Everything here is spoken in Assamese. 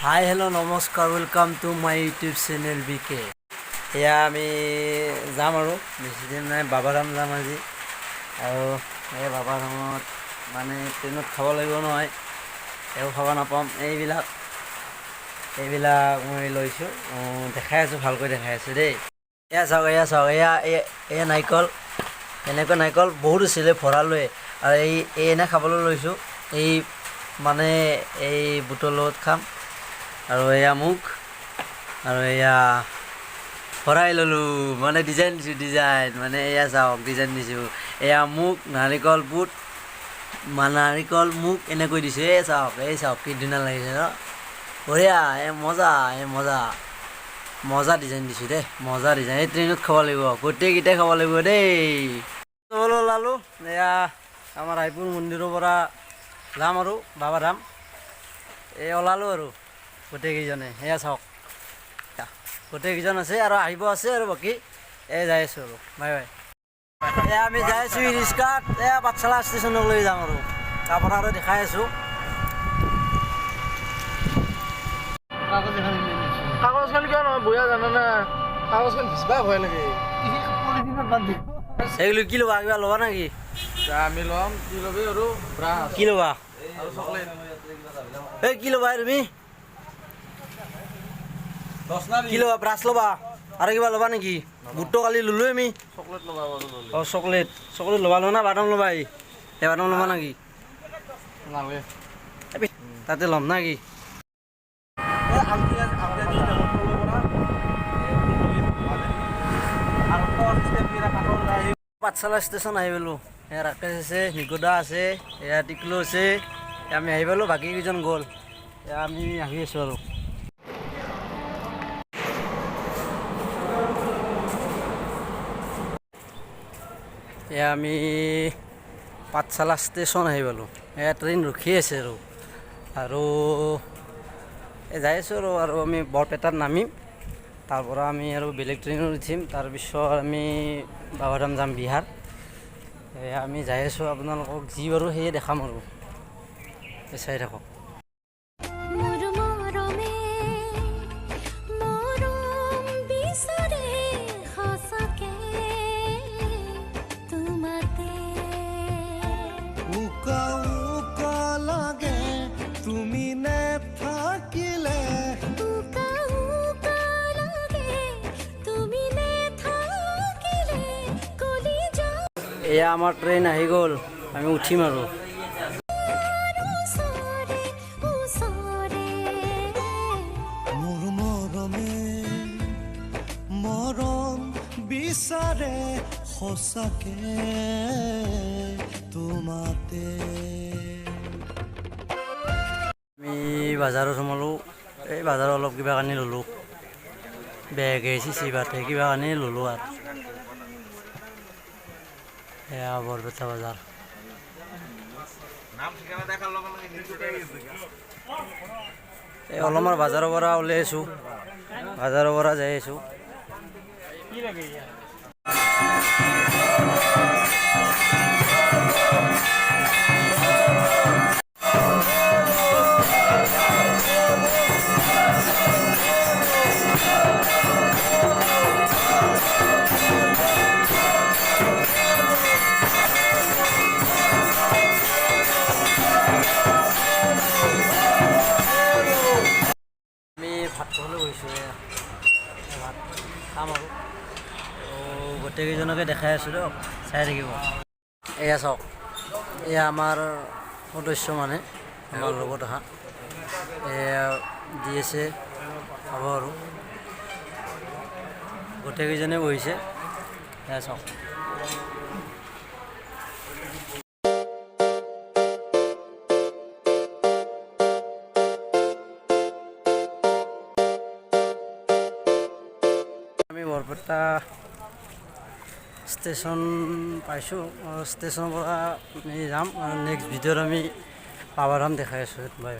হাই, হেল্ল', নমস্কাৰ, welcome to my YouTube channel B K. এয়া আমি যাম আৰু বেছি দিন নাই, বাবাধাম যাম আজি। আৰু এই বাবাধামত মানে ট্ৰেইনত খাব লাগিব নহয়, একো খাব নাপাম। এইবিলাক মই লৈছোঁ, দেখাই আছোঁ, ভালকৈ দেখাই আছোঁ দেই। এয়া চাওক, এয়া চাওক, এয়া এয়া এয়া নাৰিকল। এনেকুৱা নাৰিকল বহুত আছিলে, ভৰালোৱে। আৰু এই এনে খাবলৈ লৈছোঁ, এই মানে এই বুটৰ লগত খাম। আৰু এয়া মোক আৰু এয়া ভৰাই ল'লোঁ, মানে ডিজাইন দিছোঁ, ডিজাইন মানে এয়া চাওক, ডিজাইন দিছোঁ। এয়া মোক নাৰিকল, বুট, নাৰিকল, মোক এনেকৈ দিছোঁ। এই চাওক, এই চাওক, কি ধুনীয়া লাগিছে ন? বঢ়িয়া। এই মজা, এই মজা মজা ডিজাইন দিছোঁ দেই, মজা ডিজাইন। এই ট্ৰেইনত খাব লাগিব, গোটেইকেইটাই খাব লাগিব দেই। যাবলৈ ওলালোঁ। এয়া আমাৰ ৰায়পুৰ মন্দিৰৰ পৰা যাম আৰু বাবাধাম। এই ওলালোঁ আৰু গোটেইকেইজনে। সেয়া চাওক, গোটেইকেইজন আছে আৰু আহিব আছে আৰু বাকী। এই যাই আছোঁ আৰু, বাই বাই। এয়া আমি যাই আছোঁ ই ৰিক্সাত। এয়া পাঠশালা ষ্টেচনক লৈ যাম আৰু তাৰ পৰা আৰু দেখাই আছোঁ। কাগজখন কিয় নহয় বঢ়িয়া জানা না? কাগজখন ভিজবা ভয় লাগে। এইগুলো কি ল'বা? কিবা ল'বা নেকি? আমি ল'ম, কি ল'বি? আৰু ব্ৰাছ। কি ল'বা? আৰু চকলেট। এই কি ল'বা তুমি? কি ল'বা? ব্ৰাছ ল'বা আৰু কিবা ল'বা নেকি? বুটটো কালি ল'লোৱে আমি। চকলেট ল'বা বাৰু ল'লে। অঁ, চকলেট, চকলেট ল'বা না বাদাম ল'বা? এই বাদাম ল'বা নেকি? নালাগে। তাতে ল'ম না কি? পাঠশালা ষ্টেচন আহি পালোঁ। এয়া ৰাকেশ আছে, নিকুদা আছে, এয়া টিকলু আছে। আমি আহি পালোঁ, বাকী কেইজন গ'ল। এয়া আমি আহি আছোঁ আৰু এয়া আমি পাঠশালা ষ্টেচন আহি পালোঁ। এয়া ট্ৰেইন ৰখি আছে আৰু আৰু এই যাই আছোঁ আৰু আৰু আমি বৰপেটাত নামিম, তাৰ পৰা আমি আৰু বেলেগ ট্ৰেইনত উঠিম, তাৰপিছত আমি বাবাধাম যাম, বিহাৰ। এয়া আমি যাই আছোঁ, আপোনালোকক যি পাৰোঁ সেয়ে দেখাম আৰু এই চাই থাকক। মোৰ মৰমে মৰম বিচাৰে সঁচাকে তোমাতে। উকা উকা লাগে তুমি নেথাকিলে। উকা উকা লাগে তুমি নেথাকিলে কলিজা। এয়া আমাৰ ট্ৰেইন আহি গ'ল, আমি উঠিম আৰু। ওচৰে ওচৰে। মোৰ মৰমে মৰম বিচাৰে সঁচাকে তোমাতে। আমি বজাৰত সোমালোঁ। এই বজাৰত অলপ কিবা কানি ল'লোঁ, বেগে চিচি বাটে কিবা কানি ল'লোঁ। আৰু এয়া বৰপেটা বজাৰ। এই অলপমান বজাৰৰ পৰা ওলাই আছোঁ, বজাৰৰ পৰা যাই আছোঁ। আমি ভাত খাবলৈ গৈছোঁ। এয়া এই ভাত খাম আৰু গোটেইকেইজনকে দেখাই আছোঁ দিয়ক, চাই থাকিব। এয়া চাওক, এয়া আমাৰ সদস্য, মানে আমাৰ লগত অহা। এয়া দি আছে খাব আৰু গোটেইকেইজনে বহিছে। এয়া চাওক। আমি বৰপেটা ষ্টেচন পাইছোঁ। ষ্টেচনৰ পৰা আমি যাম আৰু নেক্সট ভিডিঅ'ত আমি বাবাধাম দেখাই আছোঁ। বাই।